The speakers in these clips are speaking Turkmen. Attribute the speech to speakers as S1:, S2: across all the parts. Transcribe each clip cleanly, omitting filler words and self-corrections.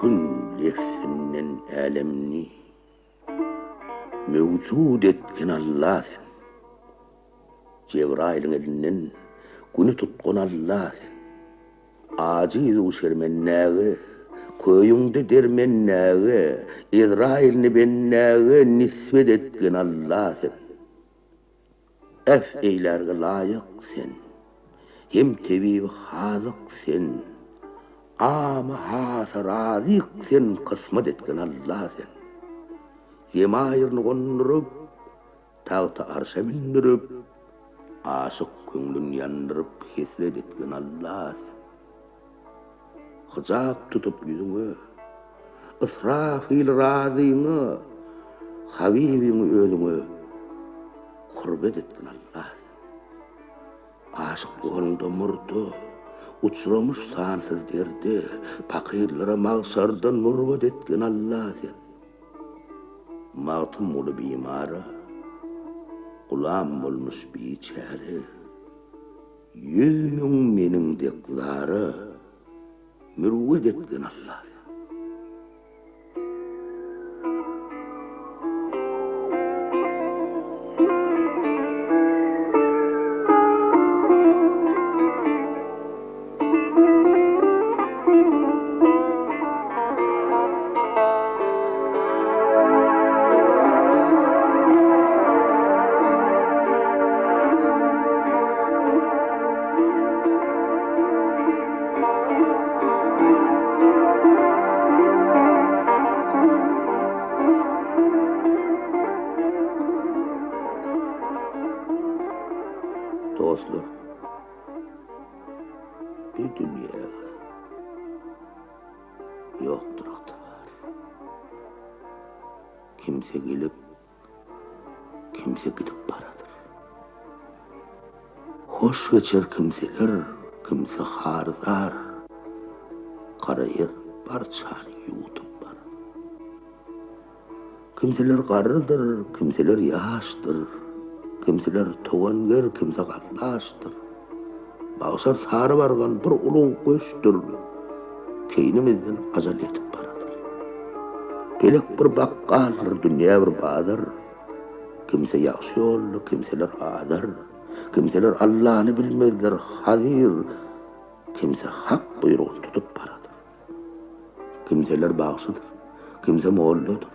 S1: Kün lefzinden älemni Möwjud etgen Alla sen. Jebraýylyň elinden Güni tutgan Alla sen. Ajyz-u şermendäge, Köýüňde dermendäge, Ezraýylyny bendäge Nisbet etgen Alla sen. Äf eýlärge laýyk sen, Hem tebibi hazyk sen, Ama hasa razyk sen Kysmat etgen Alla sen. Zemaýyryny gonduryp, Tagta arşa mündürip, Aşyk köňlün ýandyryp Hesret etgen Alla sen. Hyjap tutup ýüzüňe, Ysrafyl razyňa, Habibiňi özüňe Kurbet etgin Allah sen. Aşyk ýoluňda murda, Uçramyş sansyz derde, Pakyrlara magşarda Nurbat etgin Allah sen. Magtymguly bimara, Gulam bolmuş biçäre. 100.000 meniň dek zara Mürwwet etgin Alla sen. Dostlar, bu dünýä ýokdur ygtybar. Kimse gelip, kimse gidip baradyr. Hoş geçer kimseler, kimse har-zar, Gara ýer barçany ýuwudyp barar. Kimseler garrydyr, kimseler ýaşdyr, Kimseler towanger, kimse gallaşdyr. Magşar sary bargan bir ulug göçdür, Keýnimizden ajal ýetip baradyr. Pelek bir bakgaldyr, dünýä bir bazar, Kimse ýagşy ýolda, kimseler azar, Kimseler Allany bilmezler, hazyr, Kimse Hak buýrugyny tutup baradyr. Kimseler bagşydyr, kimse molladyr,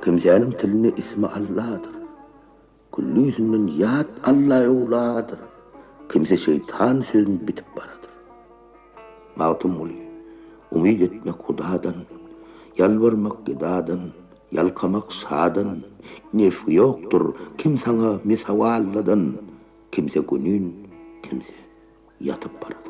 S1: Kimsäniň tilinde ismi Alladyr. Küllüsinden ýat Alla öwladyr, Kimse şeýtan sözün bitip baradyr. Magtymguly, umyt etmek Hudadan, Ýalbarmak gedadan, ýalkamak şadan, Nefgi ýokdur, kim saňa mesawalladan, Kimse günün, kimse ýatyp baradyr.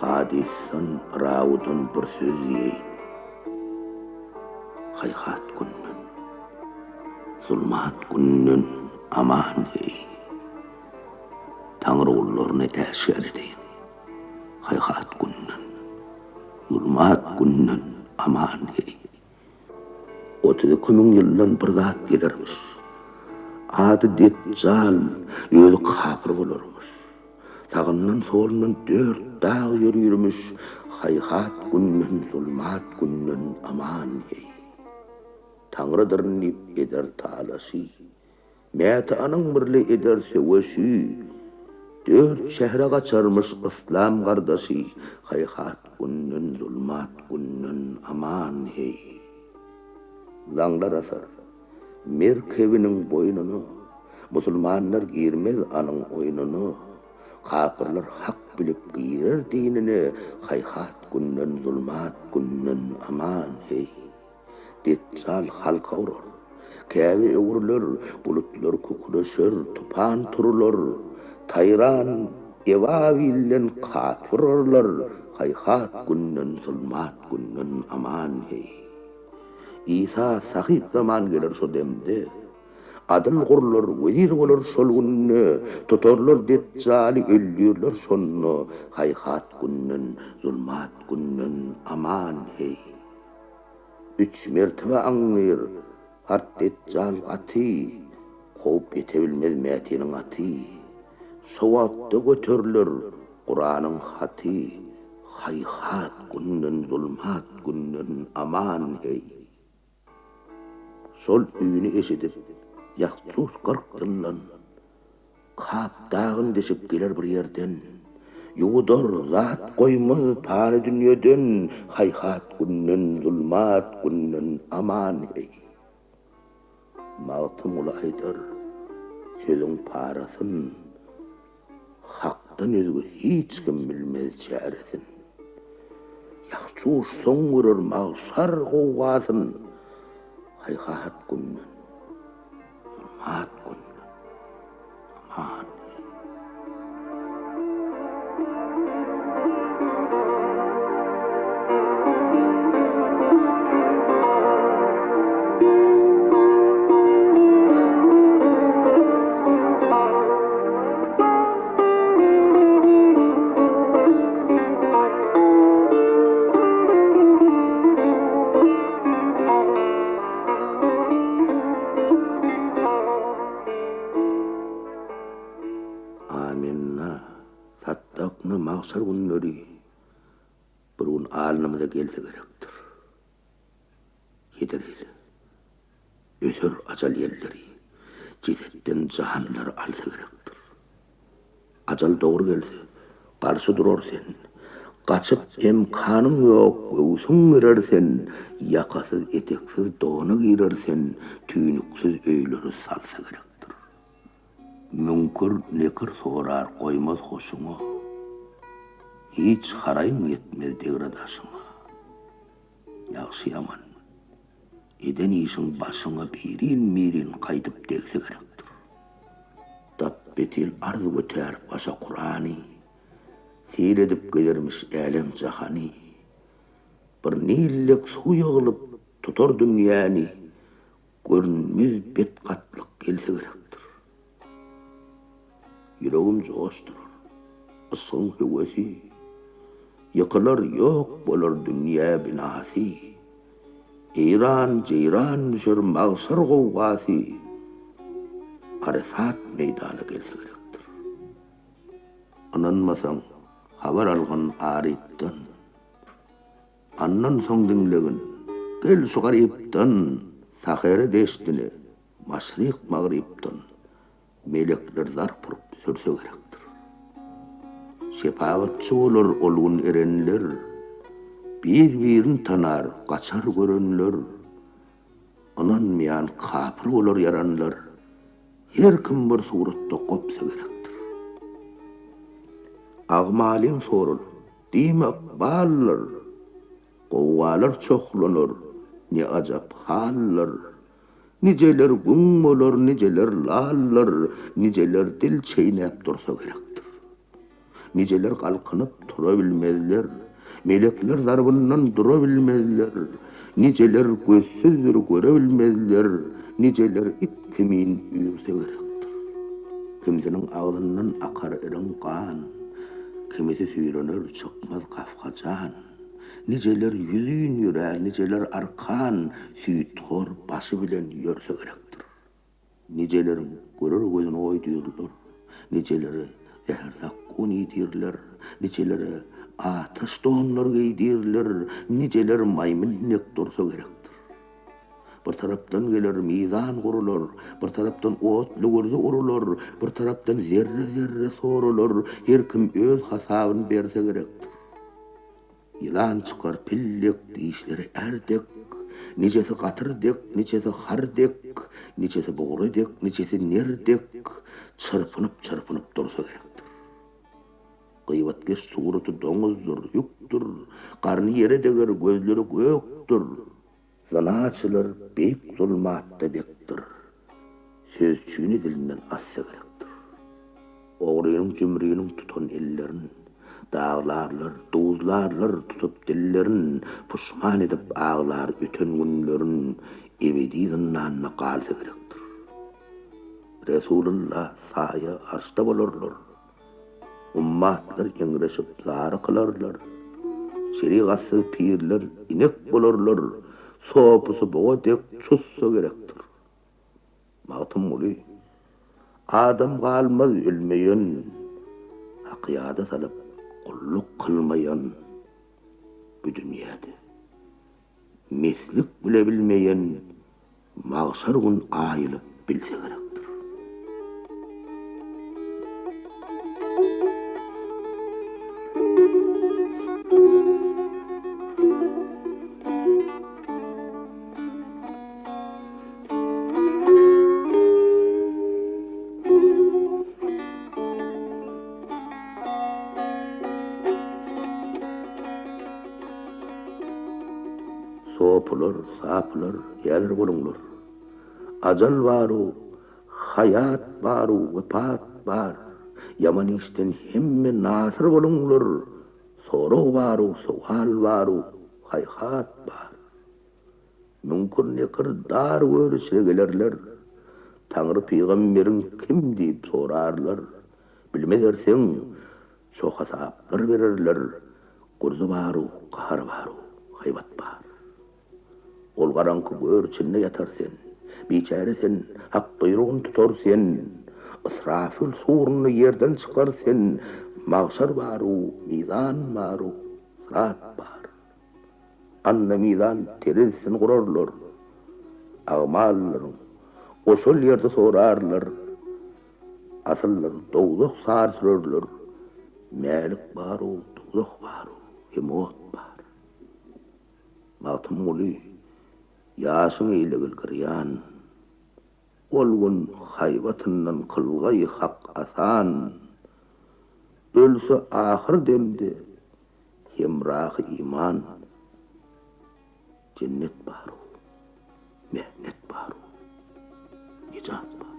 S1: Hadysdan, rawudan bir söz diýeýin. Haýhat günden, zulmat günden aman heý. Taňry gullaryny äşgär edeýin. Haýhat günden, zulmat günden aman heý. 32 müň ýyldan bir zat gelermiş. Ady Deçjal, özi kapyr bolarmyş. Sagyndan-solundan dört dag ýörürmiş, Haýhat günden, zulmat günden aman heý. Taňrydyryn diýip eder talaşy. Mäti anyň birle eder söweşi, Dört şähre gaçarmyş yslam gardaşy, Haýhat günden, zulmat günden aman heý. Zaňlar asar, merkebiniň boýnuna, Musulmanlar girmez anyň oýnuna, Kapyrlar hak bilip girer dinine, Haýhat günden, zulmat günden aman heý. Deçjal halka urar. Käbe öwrüler, bulutlar kükreşer, tupan turular. Taýran ebabilden kapyr yrlar. Haýhat günden, zulmat günden aman heý. Isa sahyp zaman geler şo demde, Adyl gurlar, wezir bolar şol günde, Tutarlar Deçjaly, öldürler şonda, Haýhat günden, zulmat günden aman heý. Üç mertebe aňňyr, hart Deçjal gaty, Kowup ýetebilmez Mätiniň aty. Şo wagtda göteriler Kuranyň haty, Haýhat günden, zulmat günden aman heý. Şol üýni eşidip, Ýahsus 40 ýyldan Kap dagyny deşip geler bir ýerden. Ýuwudar, zat goýmaz pany dünýeden, Haýhat günden, zulmat günden aman heý. Magtymguly aýdar sözüň parasyn, Hakdan özge hiç kim bilmez çäresin. Ýahçuş soň görer magşar gowgasyn, Haýhat günden, zulmat günden aman. Amenna, satdakna magşar günleri bir gün alnymyza gelse gerekdir. Heder eýle. Öser ajal ýelleri, jesetden janlary alsa gerekdir. Ajal dogry gelse, garşy durar sen, Gaçyp emkanyň ýok, göwsüň gerer sen, Ýakasyz, eteksiz dona girer sen, Tüýnüksiz öýleri salsa gerekdir. Müňkür, nekir sorar, goýmaz hoşuňa, Hiç haraýyň ýetmez degre-daşyňa. Ýagşy-ýaman, eden işiň başyňa birin-birin gaýdyp degse gerekdir. Dapbetil arz götär başa Kurany, Seýl edip gezermiş älem-jahany. Bir Nil dek suw ýygylyp, tutar dünýäni, Görünmez bet gatlyk gelse gerekdir. Ýüregim joşdurar, yşgyň höwesi, Ýykylar, ýok bolar dünýä binasy. Eýran, jeýran düşer magşar gowgasy, Aresat meýdana gelse gerekdir. Ynanmasaň, habar algyn arypdan. Andan soň diňlegin, gel şu garypdan, Sahara deştine, maşryk-magrypdan Melekler zarp urup sürse gerekdir. Şepagatçy bolar ol gün erenler, Bir-birin tanar, gaçar görenler, Ynanmaýan kapyr bolar ýaranlar, Her kim bir suratda gopsa gerekdir. Agmalyň soralar, diýme ykbaldyr, Gowgalar çohlanar, ne ajap haldyr. Nijeler güň bolar, nijeler laldyr, Nijeler dil çeýnäp dursa gerekdir. Nijeler galkynyp tura bilmezler, Melekler zarbyndan dura bilmezler, Nijeler gözsüzdir göre bilmezler, Nijeler it kimin üýrse gerekdir. Kimsiniň agzyndan akar iriň gan, Kimisi süýrener çykmaz gafga jan. Nijeler ýüzin ýörär, nijeler arkan, Süýthor başy bilen ýörse gerekdir. Nijeleriň görer gözüni oýdyrlar, Nijelere zäher-zakgun iýdirler, Nijelere ataş donlar geýdirler, Nijeler maýmyn dek dursa gerekdir. Bir tarapdan geler mizan gurular, Bir tarapdan otly gürzi urular, Bir tarapdan zerre-zerre soralar, Her kim öz hasabyn berse gerekdir. Ýylan çykar pil dek, dişleri är dek, Nijesi gatyr dek, nijesi har dek, Nijesi bugra dek, nijesi ner dek, Çyrpynyp-çyrpynyp dursa gerekdir. Gybatkeş suraty doňuzdyr, ýükdür, Garny ýere deger, gözleri gökdür. Zynaçylar beýik zulmatda bekdir, Sözçüni dilinden assa gerekdir. Ogrynyň, jümriniň tutan ellerin. Daglarlar, duzlarlar tutup dillerin, Puşman edip aglar öten günlerin, Ebedi zyndanda galsa gerekdir. Resulylla saýa arşda bolarlar. Ummatlar eňreşip zary kylarlar. Şerigatsyz pirler inek bolarlar, Sopusy boga dek çussa gerekdir. Magtymguly, Adam galmaz ölmeýen, Haky ýada salyp, gulluk kylmaýan bu dünýäde. Meslik bile bilmeýen magşar gün aýylyp bilse gerekdir. Sopular, sapylar, häzir boluňlar. Ajal bar-u, haýat bar-u, wepat bar. Ýaman işden hemme nasyr boluňlar. Sorag bar-u, sowal bar-u, haýhat bar. Müňkür-nekir dar göl içre gelerler. Taňry pygamberiň kim diýip sorarlar. Bilmez erseň, şo hasaplar bererler. Gurzy bar-u, gahar bar-u, haýbat bar. Ol garaňky gör içinde ýatar sen. Biçäre sen, Hak buýrugyn tutar sen. Ysrafyl surunda ýerden çykar sen. Magşar bar-u, mizan bar-u, syrat bar. Anna mizan terezisini gurarlar. Agmallaryň oşol ýerde sorarlar. Asyllar dowzah sary sürerler. Mälik bar-ow, dowzah bar-ow, hem ot bar. Magtymguly, ýaşyň eýlegil girýan. Ol gün haýbatyndan kylgaý Hak asan. Ölse ahyr demde hemrahy iman. Jennet bar-ow, mähnet bar-ow, nejat bar.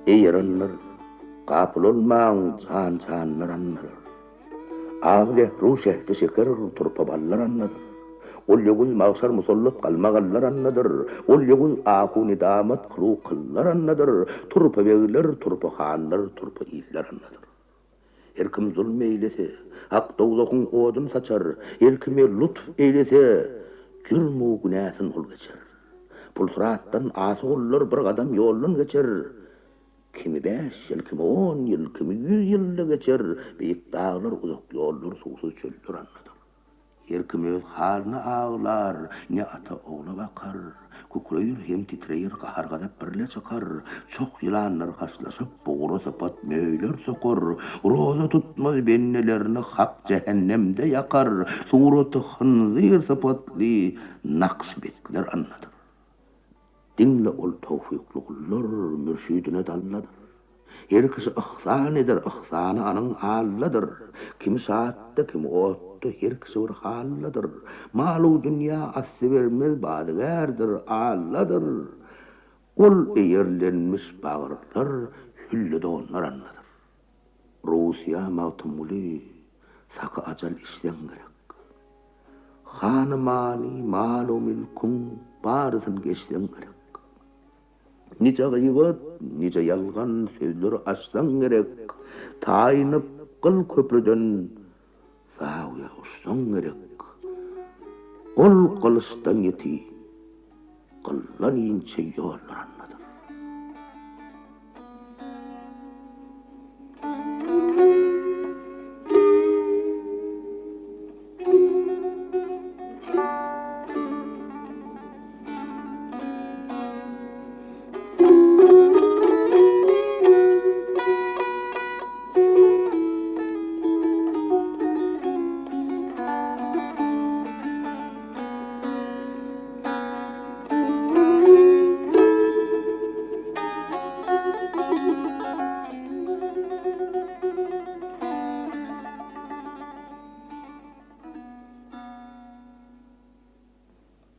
S1: Eý ýaranlar, gapyl bolmaň, jan-janlar annadyr. Agy zähru şähdi şeker turpa ballar annadyr. Ol ýowuz magşar musallat galmagallar annadyr. Ol ýowuz ahu nedamat kylu kyllar annadyr. Turpa begler, turpa hanlar, turpa iller annadyr. Her kim zulm eýlese, Hak dowzahyň odun saçar, Her kime lutf eýlese, jürm-u günäsin ol geçer. Pulsyratdan asy gullar bir gadam ýoldan geçer, Kimi bäş ýyl, kimi on ýyl, kimi ýüz ýylda geçer, Beýik daglar, uzak ýollar, suwsuz çöller annadyr. Her kim öz halyna aglar, ne ata ogla bakar, Kükreýir hem titreýir, gahar-gazap birle çykar, Çoh ýylanlar haşlaşyp, bugra sypat möýler sokar, Roza tutmaz bendelerini Hak jähennemde ýakar, Suraty hynzyr sypatly nakşbetler annadyr. Diňle ol towfykly gullar mürşidine dalladyr. Her kişi yhsan eder, yhsany anyň Alladyr. Kimi şatda, kimi otda, her kişi bir halladyr. Mal-u dünýä asty bermez bazygärdir, Alladyr. Ol eýerlenmiş bagyrlar hülle donlar annadyr. Russiýa Magtymguly saky ajal içseň gerek. Hany-many, mal-u-mülküň barysyn geçseň gerek. Nije gybat, nije ýalgan sözler açsaň gerek, Taýynyp gyl köprüden zawiýa uçsaň gerek. Ol gylyçdan ýiti. Gyldan inçe ýollar annadyr.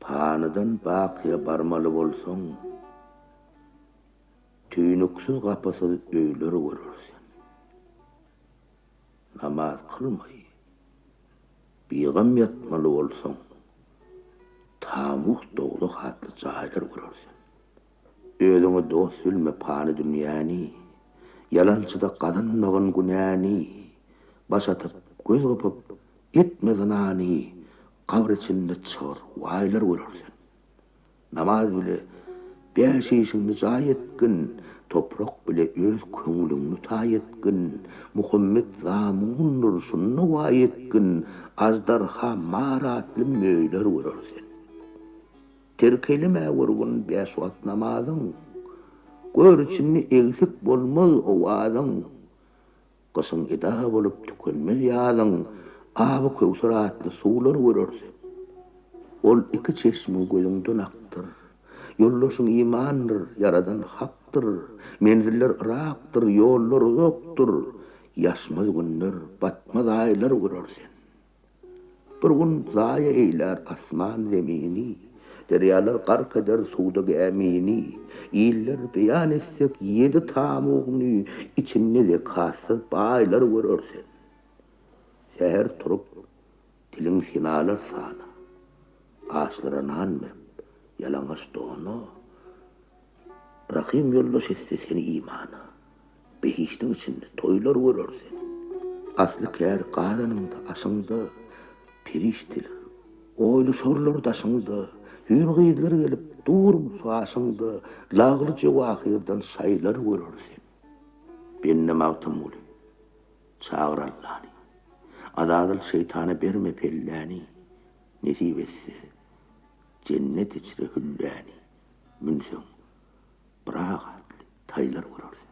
S1: Panydan bakyýa barmaly bolsaň, Tüýnüksiz gapysyz öýler görersen. Namaz kylmaý, bigam ýatmaly bolsaň, Tamus dowzah atly jaýlar görersen. Özüňe dost bilme pany dünýäni, Ýalançyda gazanmagyn günäni, Baş atyp, göz gypyp, etme zynany, Gabyr içinde çygyr waýlar görersen. Namaz bile bäş işiňni jaý etgin, Toprak bile öz köňlüňni taý etgin, Muhammet zamundyr, şunda waý etgin, Aždarha, mar atly möýler görer sen. Terk eýleme görgün bäş wagt namazyň, Gör içinde egsik bolmaz owazyň. Gyşyň eda bolup tükenmez ýazyň, Aby Köwser atly suwlar görersen. Ol iki çeşmiň gözüňden akdyr. Ýoldaşyň imandyr, Ýaradan Hakdyr. Menziller yrakdyr, ýollar uzakdyr. Ýaşmaz günler, batmaz aýlar görersen. Bir gün zaýa eýlär asman zemini, Derýalar gark eder suwda gämini, Iller beýan etsek ýedi tamugyny, Içinde zekatsyz baýlar görer sen. Säher turup, diliň senalar sana, Açlara nan berip, ýalaňaç dona, Rahym ýoldaş etse seni imana. Behişdiň içinde toýlar görer sen. Asly kär gazanyňda, aşyňda perişdeler. Oýly şorlar daşyňda, hüýr gyzlar gelip dur gaşyňda, lagly-jöwahyrdan şaýlar görer sen. Bende Magtymguly, çagyr Allany. Azazyl şeýtana berme pelläni, nesip etse, jennet içre hülläni münseň. Brak atly taýlar görersiň.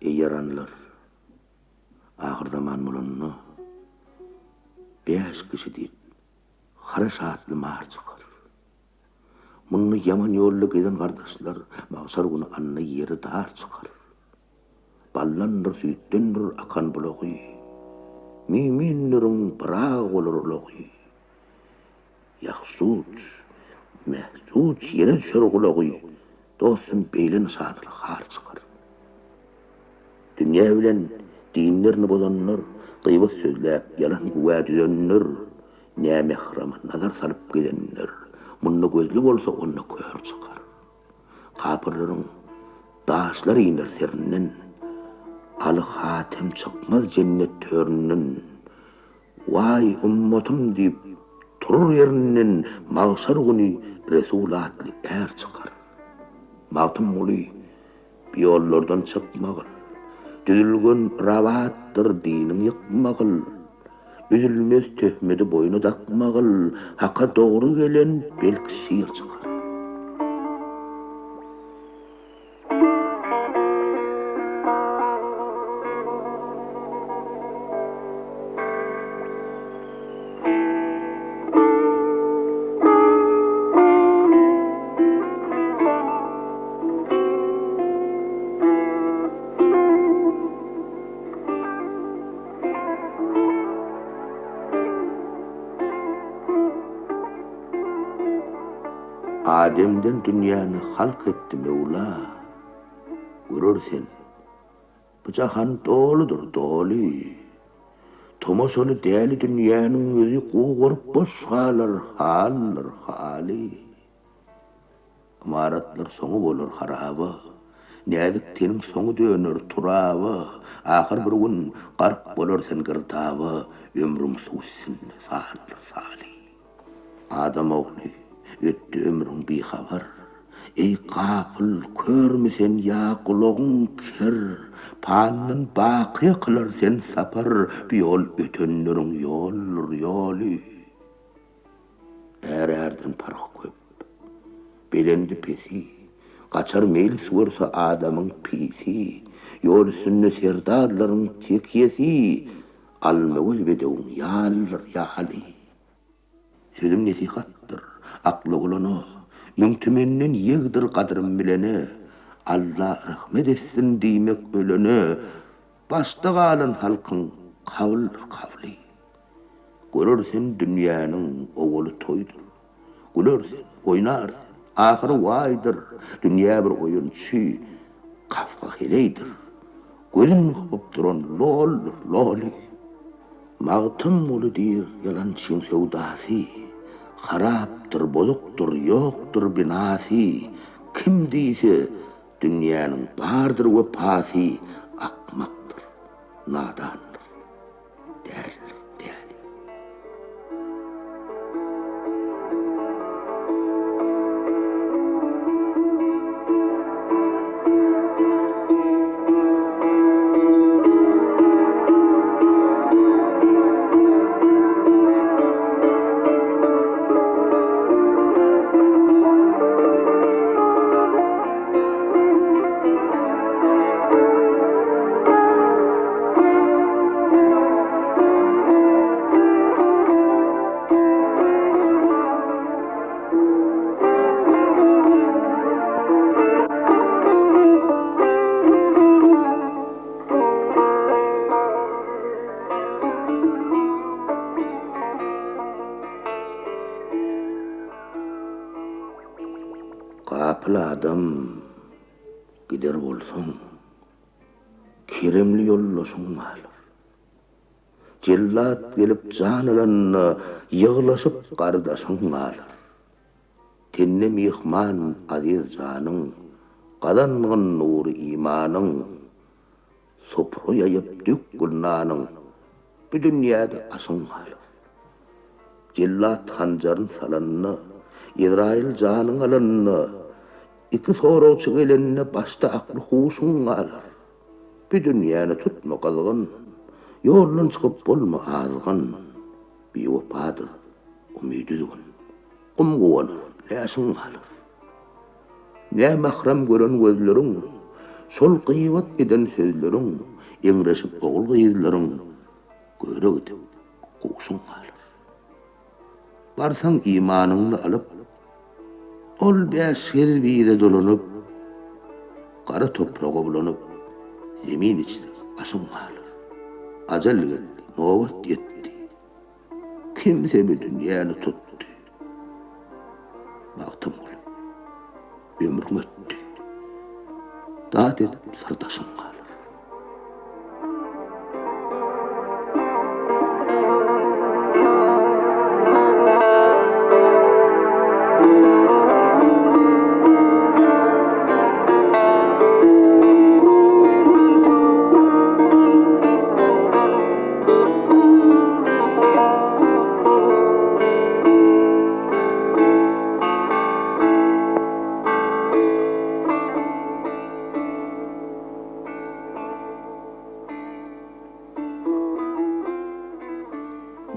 S1: Eý ýaranlar, ahyrzaman bolanda, bäş kişi diýip, Haraş atly mar çykar. Munda ýaman ýolda gezen gardaşlar magşar güni anna ýeri dar çykar. Baldandyr, süýtdendir akan bulagy, Müminleriň byrag bolar ulagy. Ýahjuj, Mähjuj ýere düşer gulagy, Dostum beýle nyşanaly har çykar. Dünýä bilen dinlerini bozanlar, Gybat sözläp, ýalan güwä düzenler, Nämährama nazar salyp gezenler, Munda gözli bolsa, onda kör çykar. Kapyrlaryň daşlar iner serinden, Aly Hatem çykmaz jennet töründen, Waý, ummatym diýip, turur ýerinden magşar güni Resul atly är çykar. Magtymguly, bu ýollardan çykmagyl, Düzülgen rabatdyr diniň ýykmagyl, Üzülmez töhmedi boýna dakmagyl, Haka dogry gelen belki şir çykar. Ademden dünýäni halk etdi Möwla. Görer sen, bu jahan doludyr, doly. Tomaşaly däli dünýäniň ýüzi gugaryp boş galar, haldyr, haly. Ymaratlar soňy bolar haraba, Näzik teniň soňy döner turaba, Ahyr bir gün gark bolar sen girdaba, Ömrüň suw üstünde salyr saly. Adam ogly, ötdi ömrüň bihabar, Eý, gapyl, körmi sen ýa gulagyň ker, Panydan bakyýa kylar sen sapar, Bu ýol ötenleriň ýoldur ýoly. Är-ärden parhy köp, belendi-pesi, Gaçar meýlis görse adamyň pisi, Ýol üstünde serdarlaryň tekýesi, Almagöz bedewiň ýalydyr ýaly. Sözüm nesihatdyr, akly bolana, Müňtümenden ýegdir gadrym bilene, Alla rahmet etsin diýmek ölene, Başda galan halkyň kabyldyr kably. Görer sen dünýäniň owaly toýdur. Güler sen, oýnar sen, ahyry waýdyr, Dünýä bir oýunçy, Kafka heleýdir. Gözün gypyp duran loldur, loly. Magtymguly diýr ýalançyň söwdasy, Harapdyr, bozukdyr, ýokdur binasy, Kim diýse, dünýäniň bardyr wepasy, Akmakdyr, nadandyr. Dälidir, däli. Gapyl adam gider bolsaň. Keremli ýoldaşyň galar. Jellat gelip jan alanda, Ýyglaşyp gardaşyň galar. Tende myhman aziz janyň, Gazangyn nury imanyň. Supra ýaýyp dökgün nanyň, Bu dünýäde aşyň galar. Jellat hanjaryn salanda, Ezraýyl janyň alanda, Iki soragçy gelende başda akly-huşuň galar. Bu dünýäni tutma gyzgyn, Ýoldan çykyp bolma azgyn. Biwepadyr, umydy üzgün, Gum guwalar, läşiň galar. Nämährem gören gözleriň, Şol gybat eden sözleriň, Eňreşip ogul-gyzlaryň, Göre gidip, huşuň galar. Barsaň imanyňny alyp, Ol bäş gez bize dolanyp, Gara topraga bulanyp, Zemin içre başyň galar. Ajal geldi, nobat ýetdi. Kimse bu dünýäni tutdy. Magtymguly, ömrüň ötdi. Dat edip syrdaşyň galar.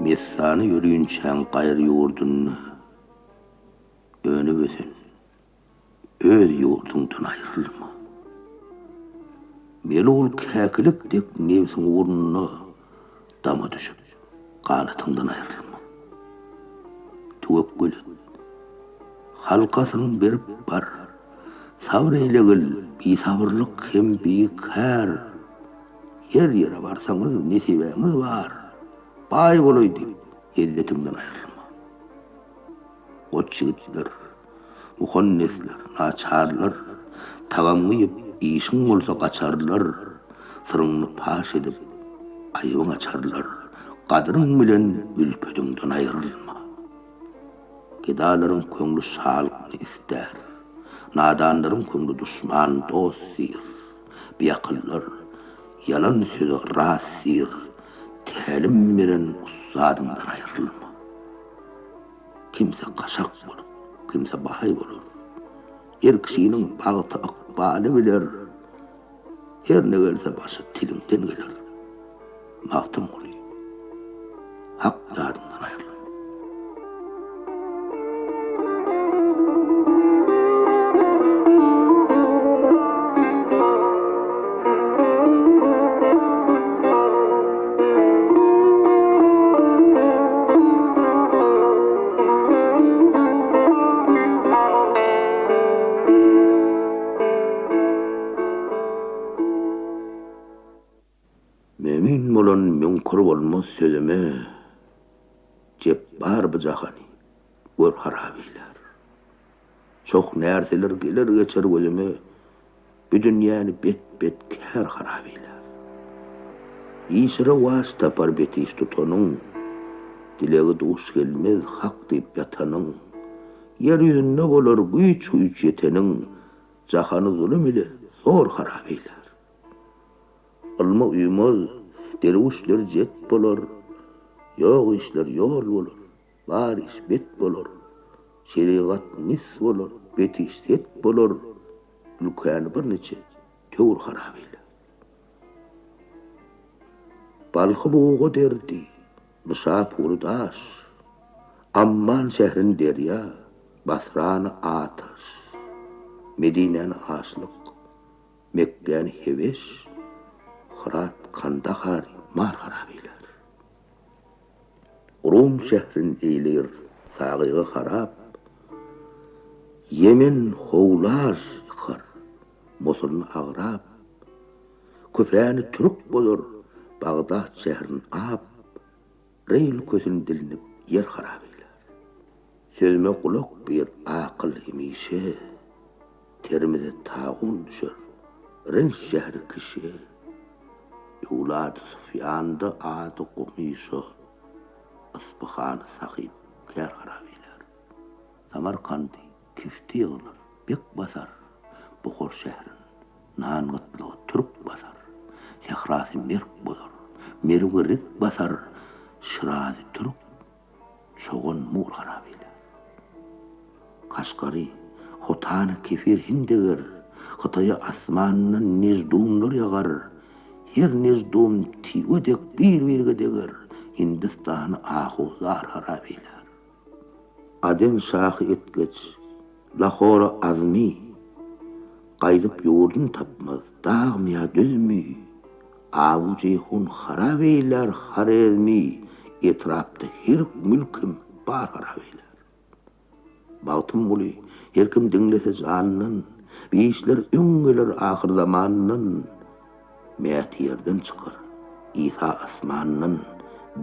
S1: Messana ýörinçäň gaýry ýurdunda Önüp-ösen öz ýurduňdan aýrylma. Melul käkilik dek nebsiň ugrunda Dama düşüp, ganatyňdan aýrylma. Töwekgel et, halkasyny berip bar, Sabyr eýlegil, bisabyrlyk hem bikär. Her ýere barsaňyz nesibäňiz bar, Baý bolaý diýip, hezzetiňden aýrylma. Goç ýigitler, muhannesler, naçarlar, Tagam gyýyp. Işiň bolsa gaçarlar, Syryňny paş edip, aýbyň açarlar. Gadyryň bilen ülpediňden aýrylma. Gedalaryň köňli şalykny istär. Nadanlaryň köňli duşman dost diýr. Biakyllar ýalan söze rast diýr. Tälim beren ussadyňdan aýrylma. Kimse kaşak bolup, kimse baý bolar. Her kişiniň bagty ykbaly biler. Her ne gelse başa tiliňden geler. Magtymguly. Hak ýadyňdan aýrylma. Mömin bolan müňkür bolmaz sözüme, Jepbar bu jahany gör harap eýlär. Çoh närseler geler geçer gözüme, Bu dünýäni bet-bet kär harap eýlär. Işi rowaç tapar bet iş tutanyň, Dilegi duş gelmez hak diýip ýatanyň, Ýer ýüzünde bolar güýç-güýç ýeteniň, Jahany zulum ile zor harap eýlär. Ylma uýmaz, derwüşler jet bolar, Ýok işler ýol bolar, bar iş bet bolar, Şerigat mis bolar, bet iş set bolar, Ülkäni birniçe töwir harap eýlär. Balhy buga derdi, Nyşapury daş, Amman şährin derýa, Basrany ataş, Medinäni açlyk, Mekgäni heweş, Hyrat, Kandahary mar harap eýlär. Rum şährin eýleýir sagygy harap, Ýemen howlaj ýykar, Mosulny agrap, Küfäni türk bozar, Bagdat şährin ap, Reý ülkesin dilinip ýer harap eýlär. Sözüme gulak ber akyl hemişe, Terimize tagun düşer, Renç şähri kişi. Öwlady Sufýanda ady Gumyşa, Yspyhany sahyp kär harap eýlär. Samarkandy kifti ýyglar, bek basar, Buhar şährin nan gytlygy türk basar, Sährasy merk bozar, Merwi rik basar, Şirazy türk, çogan mur harap eýlär. Kaşgary, Hotany kefir hind eger, Hytaýa asmanyndan neždumlar ýagar, Her neždum tiwe dek bir-birge deger, Hindistany ahu-zar harap eýlär. Aden şahy etgeç, Lahora azmy, Gaýdyp ýurdun tapmaz, dagmy ýa düzmi, Abu Jeýhun harap eýlär Horezmi, Etrapda her mülk hem bar harap eýlär. Magtymguly, her kim diňlese janyndan, Bi işler öň geler ahyrzamandan, Mäti ýerden çykar, Isa asmandan,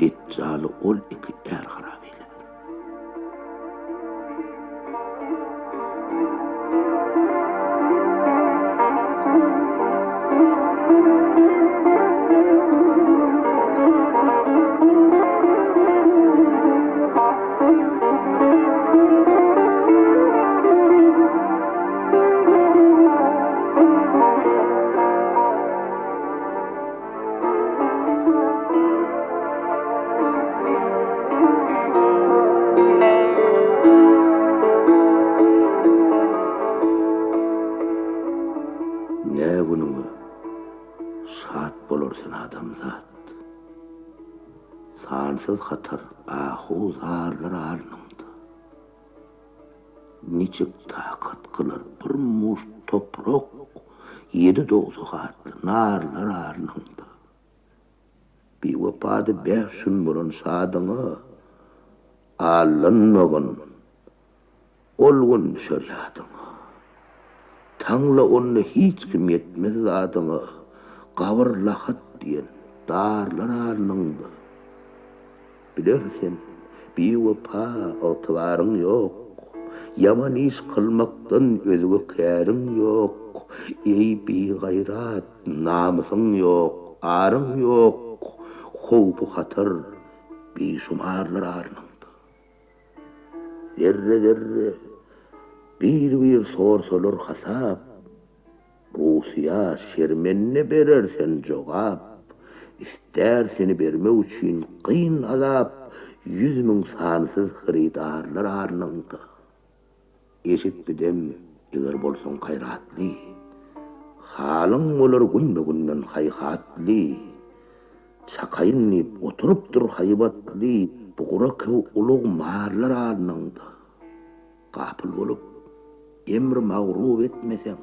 S1: Deçjaly ol iki är harap eýlär. Nä günüňe şat bolar sen adamzat. Sansyz hatar ahu-zarlar alnyňda. Niçik takat kylar bir muşt toprak, Ýedi dowzah atly narlar alnyňda. Biwepady bäş gün bolan şadyňa, Aldanmagyn, ol gün düşer ýadyňa. Taňla onda hiç kim ýetmez dadyňa, Gabyr lahat diýen darlar alnyňda. Biler sen, biwepa, ygtybaryň ýok, Ýaman iş kylmakdan özge käriň ýok. Eý, bigaýrat, namysyň ýok, aryň ýok, howpy-hatar bişumarlar alnyňda. Zerre-zerre, bir-bir sorsalar hasap, Rusyýa şermende berer sen jogap, Istär seni bermek üçin kyn azap, 100 000 sansyz hyrydarlar alnyňda. Eşit bidem, eger bolsaň gaýratly, Halyň bolar günbe-günden haýhatly. Çakaýyn diýip oturypdyr haýbatly, Bugra kibi ulug marlar alnyňda. Gapyl bolup, emri magrup etmeseň,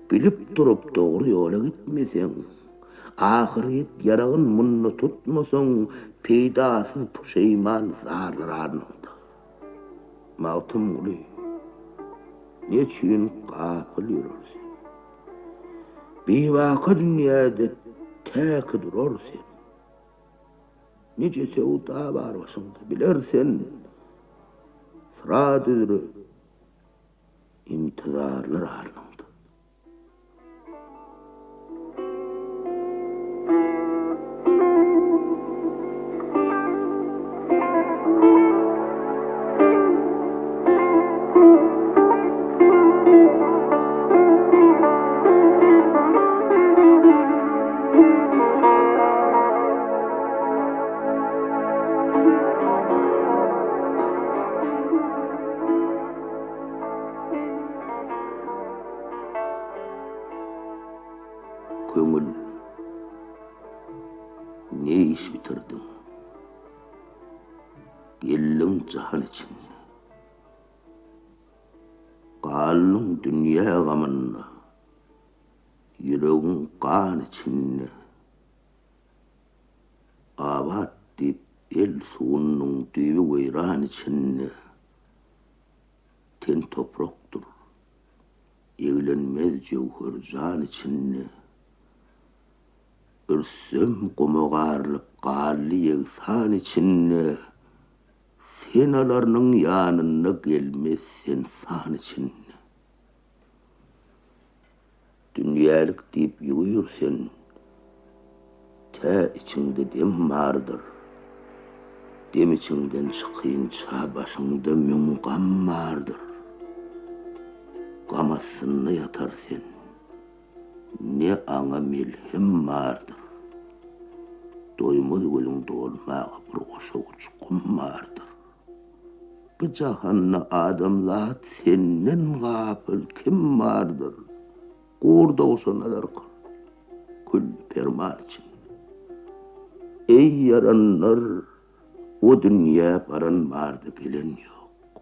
S1: Bilip durup dogry ýola gitmeseň, Ahyrýet ýaragyn munda tutmasaň, Peýdasyz puşeýman zarlar alnyňda. Magtymguly, neçüýn gapyl ýörer sen? Bibaka dünýäde täki durar sen. Nije söwda bar başyňda, biler sen. Syrat üzre intizarlar alnyňda. Köňül, ne iş bitirdiň? Geldiň jahan içinde. Galdyň dünýä gamynda. Ýüregiň gan içinde. Abat diýip el sugundyň düýbi weýran içinde. Ten toprakdyr, eglenmez jöwher jan içinde. Rüstem guma garylyp galdy ýegsan içinde, Sen alarnyň ýanynda gelmez sen san içinde. Dünýälik diýip ýüwür sen, tä içiňde dem bardyr. Dem içiňden çykynça başyňda müň gam bardyr. Gam astynda ýatar sen, ne aňa melhem bardyr. Doýmaz gözüň dolmaga bir goşawuç gum bardyr. Bu jahanda adamzat senden gapyl kim bardyr? Gurdogşa nazar kyl, külli perman içinde. Eý, ýaranlar, o dünýä baran bardy, gelen ýok.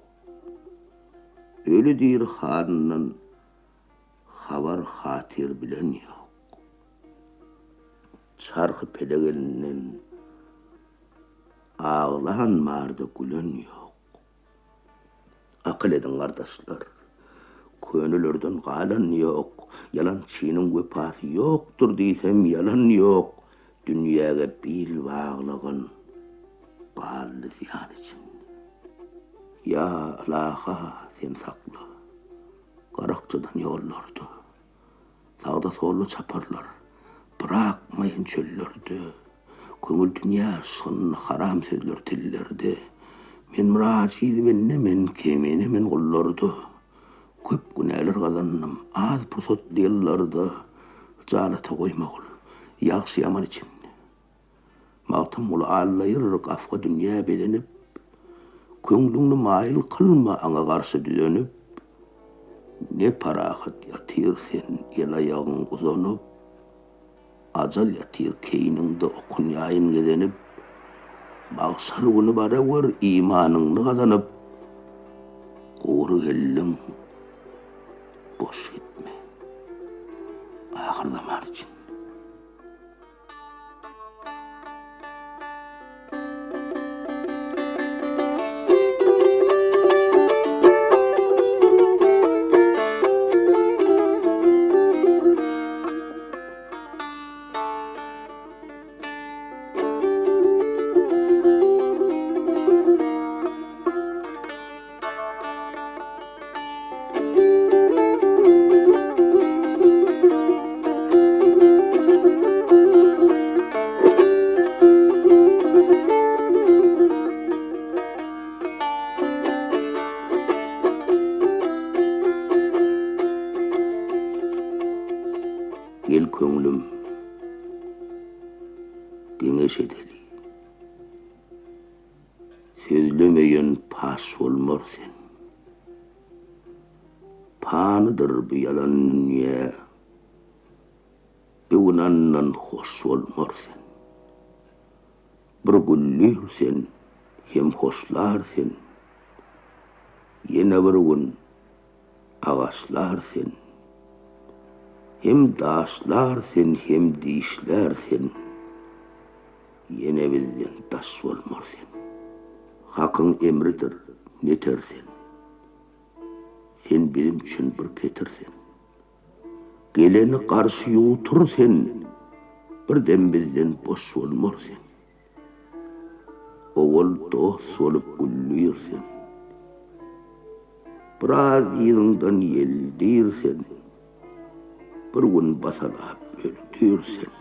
S1: Öli-diri halyndan habar-hatyr bilen ýok. Çarhy-pelek elinden aglan bardy, gülen ýok. Akyl ediň, gardaşlar, könelerden galan ýok, Ýalançynyň wepasy ýokdur diýsem ýalan ýok, Dünýäge bil baglagan galdy zyýan içinde. Ýa Ylaha, sen sakla, garakçydan ýollarda. Sagda-solda çaparlar, Byrakmaýyn çöllerde. Köňül dünýä yşgynda, Haram sözler tillerde. Men bir ajiz bende men, Kemine men gullarda. Köp günäler gazandym, Az pursatly ýyllarda. Hyjalata goýmagyl, Ýagşy-ýaman içinde. Magtymguly Allaýyr gafga dünýä bezenip, Köňlüňni maýyl kylma aňa garşy düzenip, Ne parahat ýatyr sen el-aýagyň uzanyp, Ajal ýatyr keýniňde okun-ýaýyn gezenip, Magşar güni bara gör imanyňny gazanyp, Gury geldiň, boş gitme, ahyrzaman içinde. Gel köňlüm, geňeş edeli. Sözlemeýen paş bolmar sen. Panydyr bu ýalan dünýä, Bir gün andan hoş bolmar sen. Bir güllür sen, hem hoşlar sen, Ýene bir gün agaçlar sen. Hem daşlar sen, hem dişlär sen, Ýene bizden daş bolmar sen. Hakyň emridir, neter sen. Sen bizim üçin bir ketir sen. Geleni garşy ýuwtur sen, Bir dem bizden boş bolmar sen. Owal dost bolup güllür sen. Biraz yzyňdan ýeldir sen, Bir gün basalap öldür sen.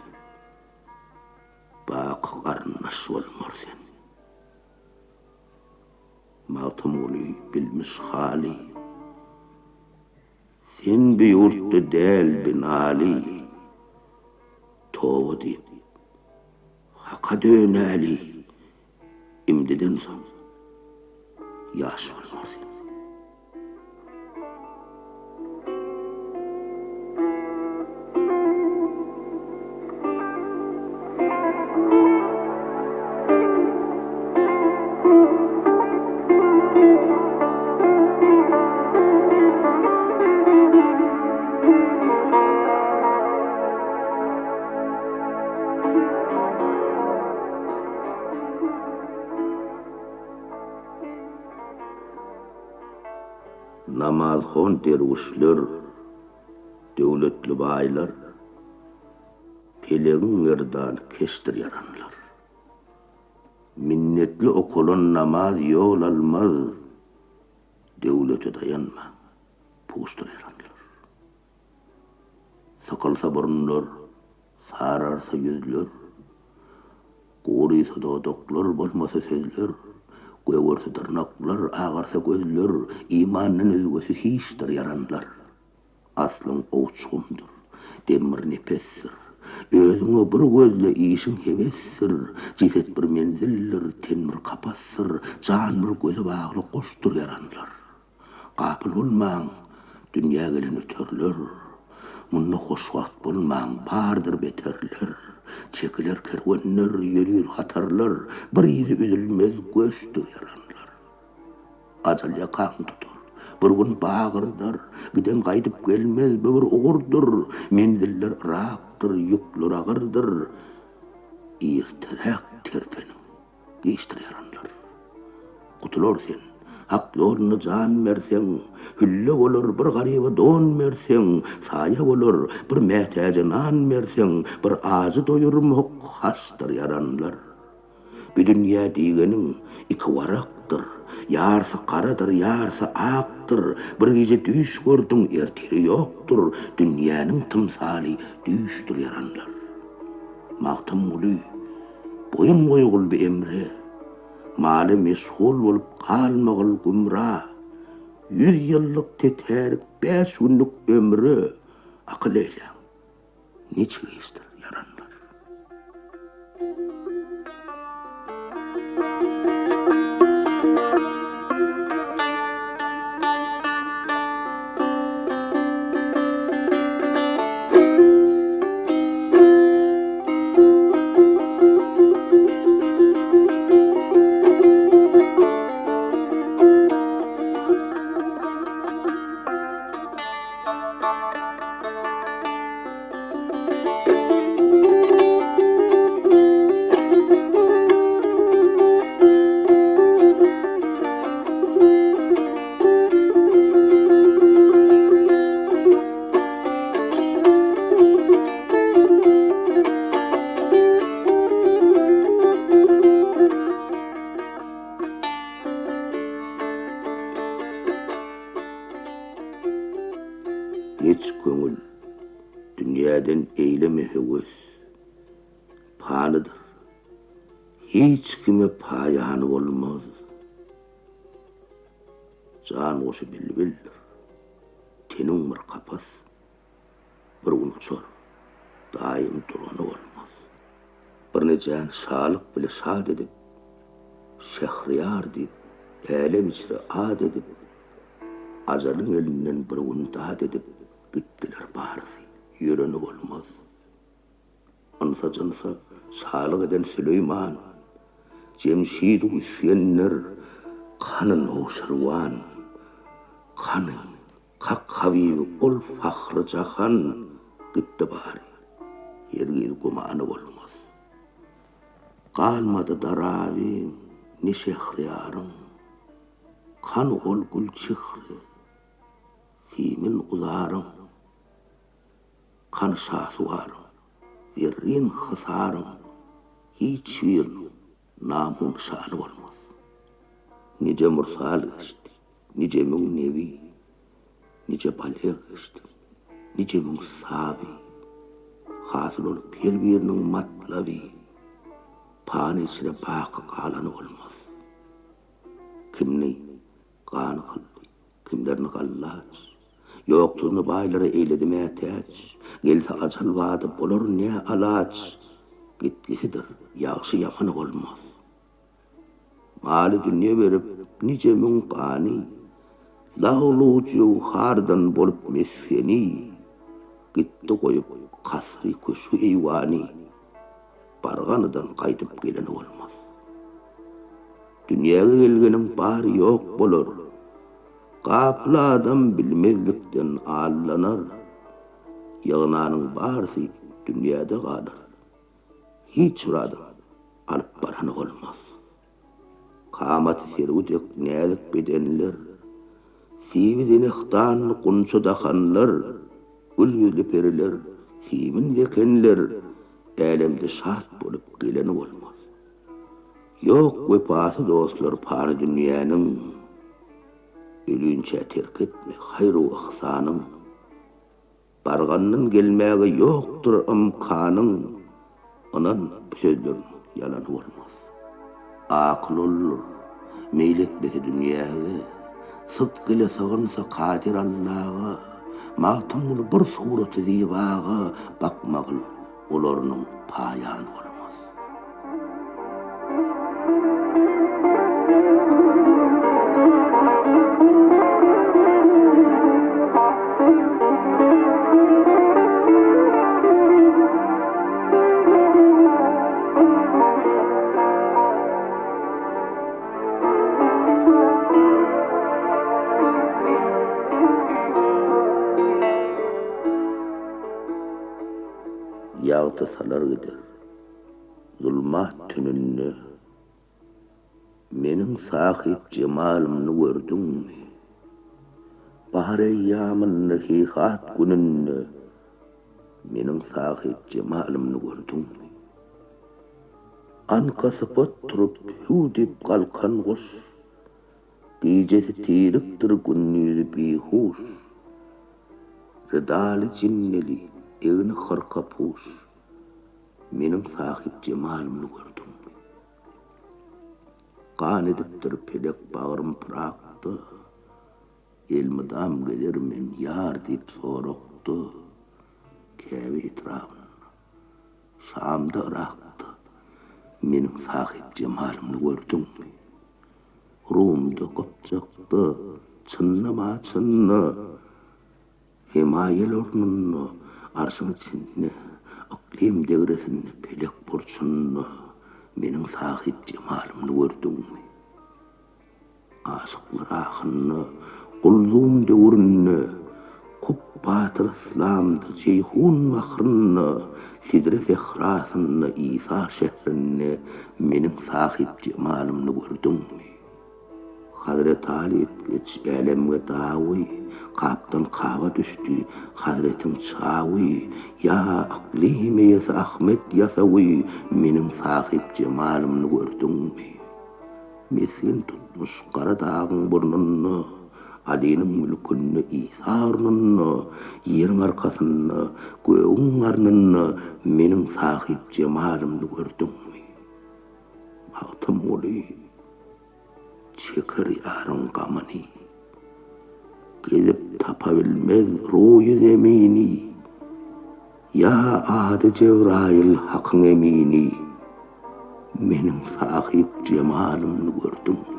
S1: Baky garyndaş bolmar sen. Magtymguly bilmiş haly. Sen bu ýurtda däl binaly. Toba diýip, Haka dönäli. Imdiden soň ýaş bolmar sen. Namazhon derwüşler, döwletli baýlar, Pelegiň gerdany keşdir ýaranlar. Minnetli okalan namaz ýol almaz, Döwlete daýanmaň, puçdur ýaranlar. Sykylsa burunlar, sararsa ýüzler, Gurysa dodaklar, bolmasa sözler, Gögerse dyrnaklar, agarsa gözler, Imandan özgesi hiçdir ýaranlar. Aslyň owçgumdyr, dem bir nepesdir. Özüňe bir gözle işiň hebesdir. Jeset bir menzildir, ten bir kapasdyr, Jan bir göze bagly goşdur ýaranlar. Gapyl bolmaň, dünýä gelen öterler. Munda hoşwagt bolmaň, bardyr beterler. Çekiler kerwenler, ýörir hatarlar, Bir yzy üzülmez göçdür ýaranlar. Ajal ýakaňy tutar, bir gün bagyrdar, Giden gaýdyp gelmez, bu bir ugurdyr. Menziller yrakdyr, ýükler agyrdyr, Irteräk terpeniň. Giçdir ýaranlar. Gutular sen, Hak ýolunda jan berseň, Hülle bolar bir garyba don berseň, Saýa bolar bir mätäje nan berseň, Bir ajy doýurmak haçdyr ýaranlar. Bu dünýä diýgeniň iki warakdyr, Ýarsy garadyr, ýarsy akdyr, Bir gije düýş gördüň, ertiri ýokdur, Dünýäniň tymsaly düýşdür ýaranlar. Magtymguly, boýun goýgul bi emre, Mala meşgul bolup galmagyl gümra, Ýüz ýyllyk tetärik bäş günlük ömre Akyl eýläň, niçik işdir, ýaranlar. Geç köňül, dünýäden eýleme höwes. Panydyr. Hiç kime paýany bolmaz. Jan guşy bilbildir. Teniň bir kapas. Bir gün uçar. Daýym durany bolmaz. Birnejäni şalyk bile şat edip, Şähriýar diýip, älem içre at edip, Ajalyň elinden bir gün dat edip, Gitdiler barysy, ýöreni bolmaz. Ynsa-jynsa şalyk eden Süleýman, Jemşid-u Isgender, kany Nowşirwan, Kany, kak habibi ol fahry-jahan, Gitdi bary, hergiz gümany bolmaz. Galmady Darabyň, ne Şähriýaryň, Kany ol Gülçehre, simin uzaryň, Kany Şasuwaryň, zerrin hysaryň hiç biriniň nam-u-nyşany bolmaz. Nije mursal geçdi, nije müň nebi, nije balyg geçdi, nije müň saby, Hasyl bolup her biriniň matlaby, pany içre baky galany bolmaz. Kimni gany kyldy, kimlerini gallaç, Ýoksuzyny baýlara eýledi mätäç, Gelse ajal bady bolar ne alaç, Gitgisidir, ýagşy-ýamany bolmaz. Maly-dünýe berip nije müň gany, Lagl-u-jöwhardan bolup mesgeni, Gitdi goýup kasry-köşgi-eýwany, Barganydan gaýdyp geleni bolmaz. Dünýäge gelgeniň bary ýok bolar, Gapyl adam bilmezlikden allanar, Ýygnanyň barysy dünýäde galar, Hiç bir adam alyp barany bolmaz. Kamaty serwi dek näzik bedenler, Sibi zenehdan gunça dahanlar, Gül ýüzli periler, simin zekenler, Älemde şat bolup geleni bolmaz. Ýok wepasy dostlar pany dünýäniň, Ölinçä terk etme haýr-u yhsanyň. Bargandan gelmäge ýokdur ymkanyň, Ynan, bu sözleriň ýalany bolmaz. Akyl oldur, meýil etmese dünýäge, Sydk ile sygynsa Kadyr Allaga, Magtymguly bir suraty zibaga Bakmagyl olarynyň paýany bolmaz. Ýagty salar gider. Zulmat tününde Meniň sahyp jemalymny gördüňmi? Bahar eýýamynda heýhat gününde Meniň sahyp jemalymny gördüňmi? Anka sypat turup hüw diýip galkan guş, Gijesi tirikdir gündizi bihuş. Rydaly jinneli, egni hyrka puş, Meniň sahyp jemalymny gördüňmi? Gan edipdir pelek bagrym pyrakda, Elmydam gezer men ýar diýip sorakda, Käbe etrabynda, Şamda, Yrakda, Meniň sahyp jemalymny gördüňmi? Rumda, Gypjakda, Çynda-Maçynda, Semaýel ornunda, Arşyň içinde, Yklym degresinde, pelek burçunda Meniň sahyp jemalymny gördüňmi? Aşyklar ahynda, Gulzum döwründe, Kup batyr yslamda, Jeýhun bahrynda, Sidre sährasynda, Isa şährinde Meniň sahyp jemalymny gördüňmi? Hazreti Aly etgeç älemge dawy, Kapdan kaba düşdi Hazretiň çawy, Ýa yklym eýesi Ahmet Ýasawy, Meniň sahyp jemalymny gördüňmi? Mesgen tutmuş gara dagyň burnunda, Alynyň mülkünde, Isa ornunda, Ýeriň arkasynda, gögüň garnynda Meniň sahyp jemalymny gördüňmi? Magtymguly çeker ýaryň gamyny, Gezip tapa bilmez roýy zemini. Ýa ady Jebraýyl Hakyň emini, Meniň sahyp jemalymny gördüňmi?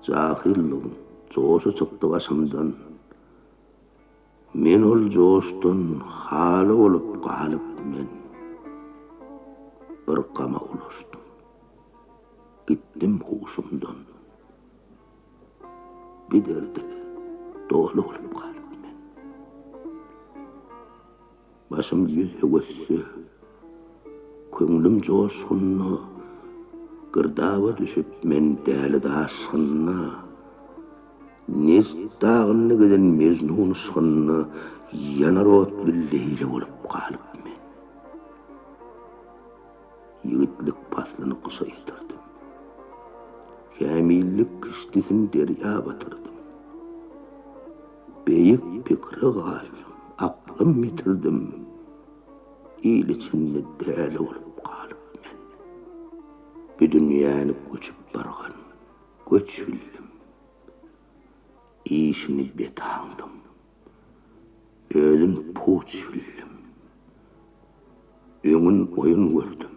S1: Jahyllygyň joşy çykdy başymdan. Men ol joşdan haly bolup galyp men. Bir gama ulaşdym. Gitdim huşumdan. Bir derde doly bolup galyp men. Başym ýüz höwesde, köňlüm joşgunda, Girdaba düşüp men däli daşgynda, Nejd dagynda gezen Mejnun yşgynda Ýanar otly Leýli bolup galyp men. Ýigitlik paslyny gyşa ýetirdim. Kämillik kiştisini derýa batyrdym. Beýik pikire galdym, aklym ýitirdim, Il içinde däli bolup galyp men. Bu dünýäni göçüp bargan göç bildim, Işini bet aňdym, özün puç bildim. Öňün oýun gördüm,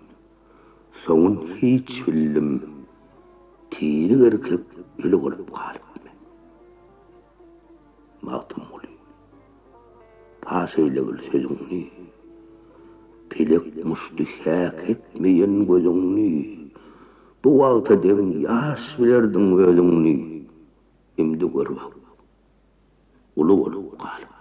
S1: soňun hiç bildim, Tirik erkek öli bolup galyp men. Magtymguly, paş eýlegil sözüňni, Pelek muşdy häk etmeýen gözüňni, Bu wagta deň ýaş bilerdiň özüňni, Imdi gör bak, uly bolup galyp.